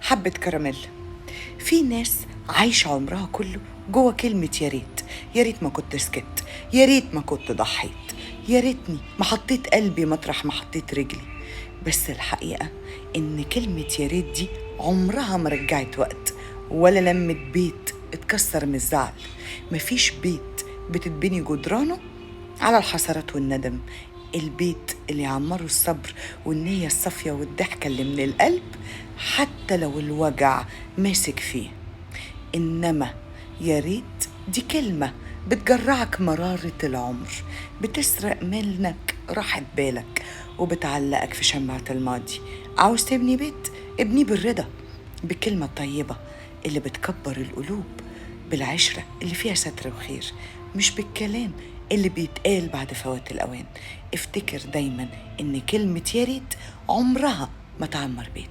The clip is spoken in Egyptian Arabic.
حبة كراميل. في ناس عايشة عمرها كله جوه كلمة يا ريت، يا ريت ما كنت سكت، يا ريت ما كنت ضحيت، يا ريتني ما حطيت قلبي مطرح ما حطيت رجلي. بس الحقيقة إن كلمة يا ريت دي عمرها ما رجعت وقت ولا لمت بيت اتكسر من الزعل. مفيش بيت بتتبني جدرانه على الحسرات والندم. البيت اللي يعمره الصبر والنية الصافية والضحكة اللي من القلب حتى لو الوجع ماسك فيه. إنما يا ريت دي كلمة بتجرعك مرارة العمر، بتسرق منك راحة بالك وبتعلقك في شمعة الماضي. عاوز تبني بيت؟ ابنيه بالرضا، بالكلمة الطيبة اللي بتكبر القلوب، بالعشرة اللي فيها ستر وخير، مش بالكلام اللي بيتقال بعد فوات الأوان. افتكر دايما إن كلمة يا ريت عمرها ما تعمر بيت.